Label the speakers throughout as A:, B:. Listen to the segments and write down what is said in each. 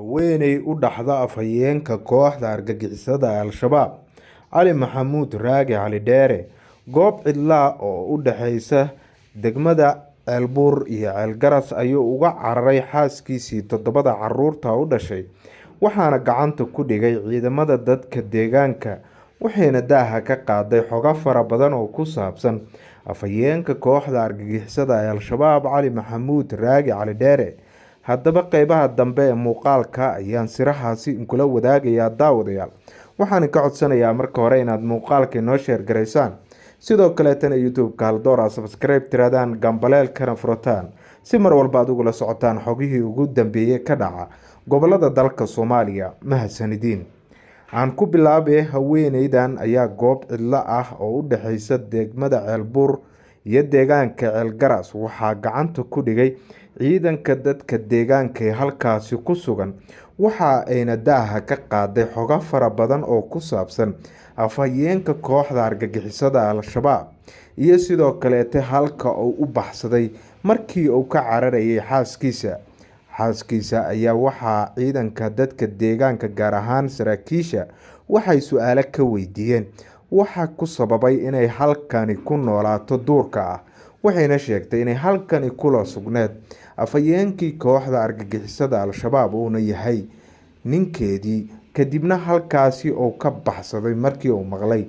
A: Haweeney u dhaxda afhayeenka kooxda argagixisada Al-Shabaab, Cali Maxamuud Raage Cali Dheere, goob cidla ah oo u dhaxaysa degmada Ceelbuur iyo Ceelgaras ayuu uga cararay xaaskiisii toddobada carruurta u dhashay, waxaana gacanta ku dhigay ciidamada dadka deegaanka, waxayna daaha ka qaaday xogo fara badan oo ku saabsan afhayeenka kooxda argagixisada ee Al-Shabaab, Cali Maxamuud Raage Cali Dheere. Haddaba qeybaha dambe ee muuqaalka ayaan sirahaasi inkula wadaagayaa daawadayaal. Waxaan ka codsanayaa marka hore inaad muuqaalka inoo share garaysaan, sidoo kaleetana YouTube-ka Haldoor aad subscribe tiraadaan, gambaleelkana furataan, si mar walba aad ugula socotaan xogihii ugu dambeeyey ka dhaca gobolada dalka Soomaaliya. Mahadsanidin. Aan ku bilaabay, haweeneydan ayaa goob cidlo ah oo u dhexeysa degmada Ceelbuur iyo deegaanka Ceelgaras waxaa gacanta ku dhigay ciidanka dadka deegaanka ee halkaasi ku sugan, waxa ayna daaha ka qaaday xogo fara badan oo ku saabsan afhayeenka kooxda argagixisada Al-Shabaab iyo sidoo kaleete halka uu u baxsaday markii uu ka cararayay xaaskiisa. Xaaskiisa ayaa waxaa ciidanka dadka deegaanka, gaar ahaan saraakiisha, waxay su-aalo ka weydiiyeen waxa ku sababay inay halkani ku noolaato duurka ah, waxayna sheegtay inay halkani kula sugneed afhayeenkii kooxda argagixisada Al-Shabaab uuna yahay ninkeedii, kadibna halkaasi uu ka baxsaday markii uu maqlay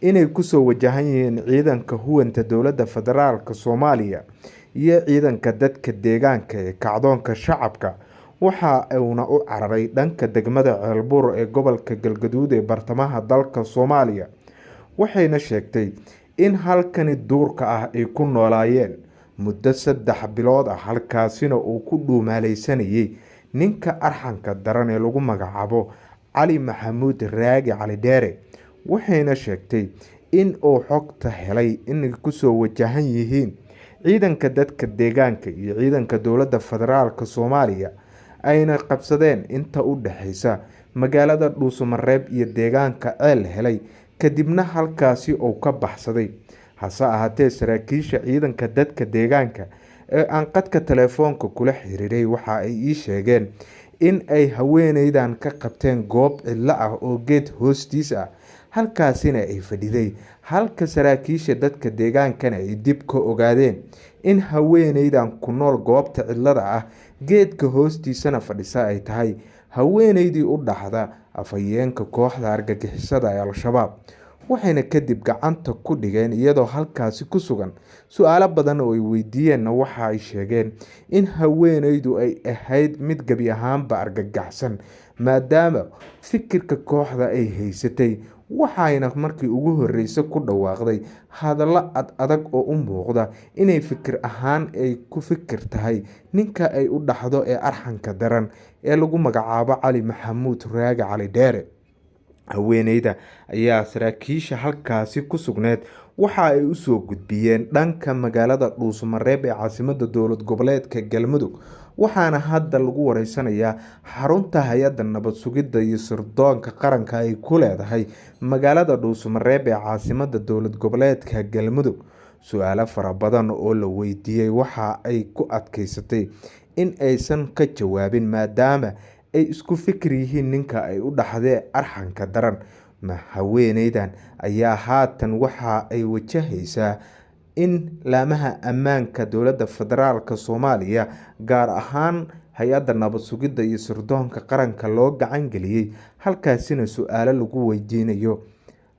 A: inay kusoo wajahan yihiin ciidanka huwanta dowladda federaalka Soomaaliya iyo ciidanka dadka deegaanka ee kacdoonka shacabka. Waxa uuna u cararay dhanka degmada Ceelbuur ee gobolka Galgaduud ee bartamaha dalka Soomaaliya, waxayna sheegtay in halkani duurka ah ay ku noolaayeen muddo 3 bilood ah, halkaasina uu ku dhuumaaleysanayay ninka arxanka daran ee lagu magacaabo Cali Maxamuud Raage Cali Dheere. Waxayna sheegtay in uu xogta helay inay kusoo wajahan yihiin ciidanka dadka deegaanka iyo ciidanka dowladda federaalka Soomaaliya, ayna qabsadeen inta u dhaxaysa magaalada Dhuusumareeb iyo deegaanka Ceel Helay, kadibna halkaasi uu ka baxsaday. Hase ahaatee saraakiisha ciidanka dadka deegaanka ee aan qadka telefoonka kula xiriiray waxa ay ii sheegeen in ay haweeneydan ka qabteen goob cidlo ah oo geed hoostiis ah, halkaasina ay fadhiday, halka saraakiisha dadka deegaankana ay dib ka ogaadeen in haweeneydan ku nool goobta cidlada ah geedka hoostiisana fadhisa ay tahay haweeneydii u dhaxda afhayeenka kooxda argagixisada ee Al-Shabaab. Waxayna kadib gacanta ku dhigeen iyadoo halkaasi ku sugan. Su-aalo badan oo ay weydiiyeenna waxa ay sheegeen in haweeneydu ay ahayd mid gebi ahaanba argagaxsan, maadaama fikirka kooxda ay haysatay, waxayna markii ugu horreysay ku dhawaaqday hadallo ad adag oo u muuqda inay fikir ahaan ay ku fikir tahay ninka ay u dhaxdo ee arxanka daran ee lagu magacaabo Cali Maxamuud Raage Cali Dheere. Haweeneyda ayaa saraakiisha halkaasi ku sugneed waxa ay usoo gudbiyeen dhanka magaalada Dhuusumareeb ee caasimada dowlad goboleedka Galmudug, waxaana hadda lagu wareysanayaa xarunta hay-adda nabad sugidda iyo sirdoonka qaranka ay ku leedahay magaalada Dhuusumareeb ee caasimada dowlad goboleedka Galmudug. Su-aalo fara badan oo la weydiiyey waxa ay ku adkeysatay in aysan ka jawaabin, maadaama ay isku fikir yihiin ninka ay u dhaxdee arxanka daran. Haweeneydan ayaa haatan waxa ay wajahaysaa in laamaha ammaanka dowladda federaalka Soomaaliya, gaar ahaan hay-adda nabad sugidda iyo sirdoonka qaranka, loo gacan geliyey, halkaasina su-aalo lagu weydiinayo.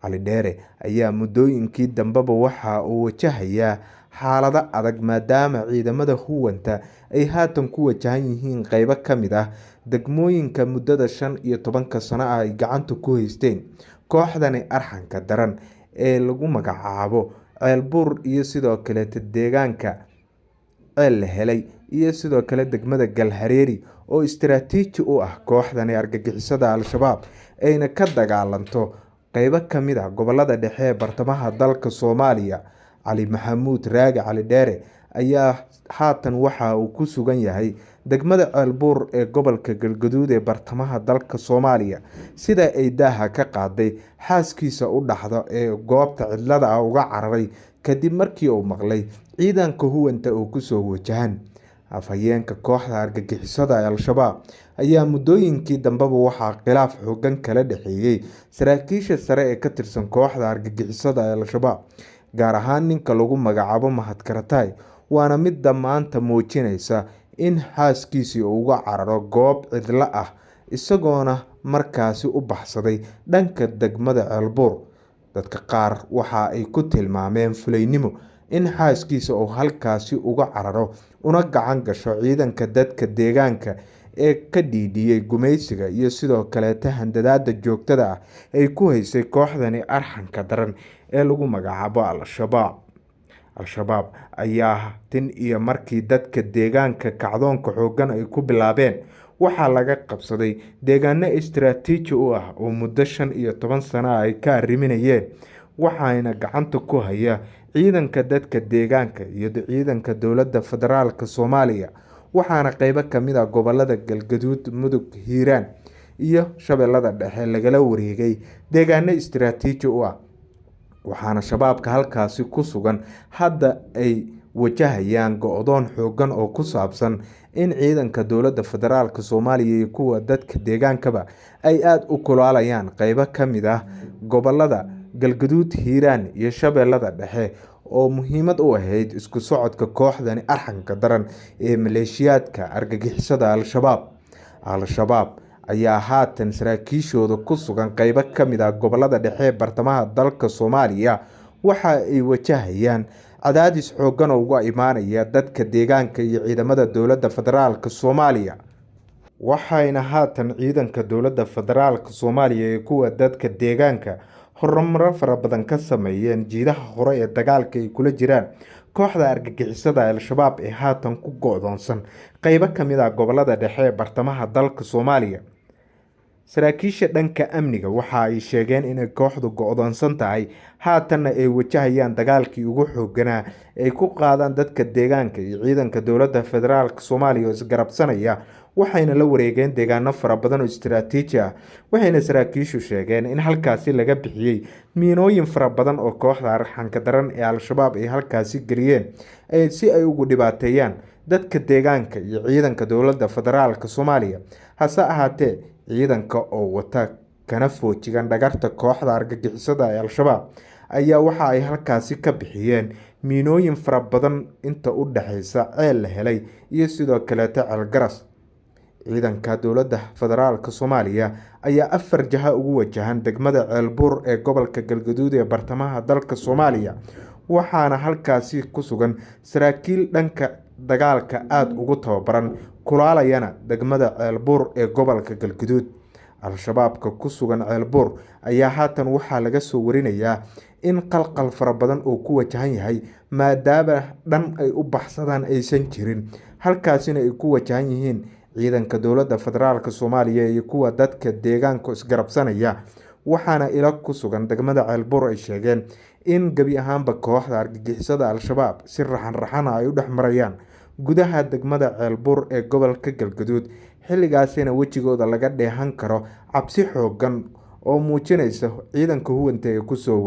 A: Cali Dheere ayaa muddooyinkii dambeba waxa uu wajahayaa xaalado adag, maadaama ciidamada huwanta ay haatan ku wajahan yihiin qeybo ka mid ah degmooyinka muddada 15-ka sano ah ay gacanta ku haysteen kooxdani arxanka daran ee lagu magacaabo Ceelbuur iyo sidoo kaleeta deegaanka Ceel La Helay iyo sidoo kale degmada Galhareeri oo istaraatiiji u ah kooxdani argagixisada Al-Shabaab, ayna ka dagaalanto qeybo ka mid ah gobolada dhexe ee bartamaha dalka Soomaaliya. Cali Maxamuud Raage Cali Dheere ayaa haatan waxa uu ku sugan yahay degmada Ceelbuur ee gobolka Galgaduud ee bartamaha dalka Soomaaliya, sida ay daaha ka qaaday xaaskiisa u dhaxda ee goobta cidlada ah uga cararay kadib markii uu maqlay ciidanka huwanta oo kusoo wajahan. Afhayeenka kooxda argagixisada ee Al-Shabaab ayaa muddooyinkii dambeba waxaa khilaaf xooggan kala dhexeeyay saraakiisha sare ee ka tirsan kooxda argagixisada ee Al-Shabaab, gaar ahaan ninka lagu magacaabo Mahad Karatay, waana midda maanta muujinaysa in xaaskiisii uu uga cararo goob cidlo ah, isagoona markaasi u baxsaday dhanka degmada Ceelbuur. Dadka qaar waxa ay ku tilmaameen fulaynimo in xaaskiisa uu halkaasi uga cararo una gacan gasho ciidanka dadka deegaanka ee ka dhiidhiyay gumaysiga iyo sidoo kaleeta handadaada joogtada ah ay ku haysay kooxdani arxanka daran ee lagu magacaabo Al-Shabaab. Al-Shabaab ayaa tin iyo markii dadka deegaanka kacdoonka xooggan ay ku bilaabeen waxaa laga qabsaday deegaano istiraatiiji u ah oo muddo 15 sano ah ay ka arriminayeen, waxaana gacanta ku haya ciidanka dadka deegaanka iyo ciidanka dowladda federaalka Soomaaliya, waxaana qeybo kamid ah gobolada Galgaduud, Mudug, Hiiraan iyo Shabeellada Dhexe lagala wareegay deegaano istiraatiiji u ah, waxaana shabaabka halkaasi ku sugan hadda ay wajahayaan go'doon xooggan oo ku saabsan in ciidanka dowladda federaalka Soomaaliya iyo kuwa dadka deegaankaba ay aada u kulaalayaan qeybo ka mid ah gobolada Galgaduud, Hiiraan iyo Shabeellada Dhexe oo muhiimad u ahayd isku socodka kooxdani arxanka daran ee maleeshiyaadka argagixisada Al-Shabaab. Al-Shabaab ayaa haatan saraakiishooda ku sugan qeybo ka mid ah gobolada dhexe ee bartamaha dalka Soomaaliya waxa ay wajahayaan cadaadis xooggan oo uga imaanaya dadka deegaanka iyo ciidamada dowladda federaalka Soomaaliya, waxayna haatan ciidanka dowladda federaalka Soomaaliya iyo kuwa dadka deegaanka horumaro fara badan ka sameeyeen jiidaha hore ee dagaalka ay kula jiraan kooxda argagixisada Al-Shabaab ee haatan ku go'doonsan qeybo ka mid ah gobolada dhexe ee bartamaha dalka Soomaaliya. Saraakiisha dhanka amniga waxa ay sheegeen inay kooxdu go'doonsan tahay, haatanna ay wajahayaan dagaalkii ugu xoogganaa ay ku qaadaan dadka deegaanka iyo ciidanka dowladda federaalka Soomaaliya oo isgarabsanaya, waxayna la wareegeen deegaano fara badan oo istiraatiiji ah, waxayna saraakiishu sheegeen in halkaasi laga bixiyey miinooyin fara badan oo kooxda arxanka daran ee Al-Shabaab ay halkaasi geliyeen si ay ugu dhibaateeyaan dadka deegaanka iyo ciidanka dowladda federaalka Soomaaliya. Hase ahaatee, ciidanka oo wata kana foojigan dhagarta kooxda argagixisada ee Al-Shabaab ayaa waxa ay halkaasi ka bixiyeen miinooyin fara badan inta u dhaxaysa ceel la helay iyo sidoo kaleeta ceel garas. Ciidanka dowladda federaalka Soomaaliya ayaa afar jaha ugu wajahan degmada Ceelbuur ee gobolka Galgaduud ee bartamaha dalka Soomaaliya, waxaana halkaasi ku sugan saraakiil dhanka dagaalka aada ugu tababaran, kulaalayana degmada Ceelbuur ee gobolka Galgaduud. Al-Shabaabka ku sugan Ceelbuur ayaa haatan waxaa laga soo warinayaa in qalqal fara badan oo ku wajahan yahay, maadaama dhan ay u baxsadaan aysan jirin, halkaasina ay ku wajahan yihiin ciidanka dowladda federaalka Soomaaliya iyo kuwa dadka deegaanka isgarabsanaya, waxaana ilo ku sugan degmada Ceelbuur ay sheegeen in gebi ahaanba kooxda argagixisada Al-Shabaab si raxan raxana ay u dhex marayaan gudaha degmada Ceelbuur ee gobolka Galgaduud, xilligaasina wejigooda laga dheehan karo cabsi xooggan oo muujinaysa ciidanka huwanta ee kusoo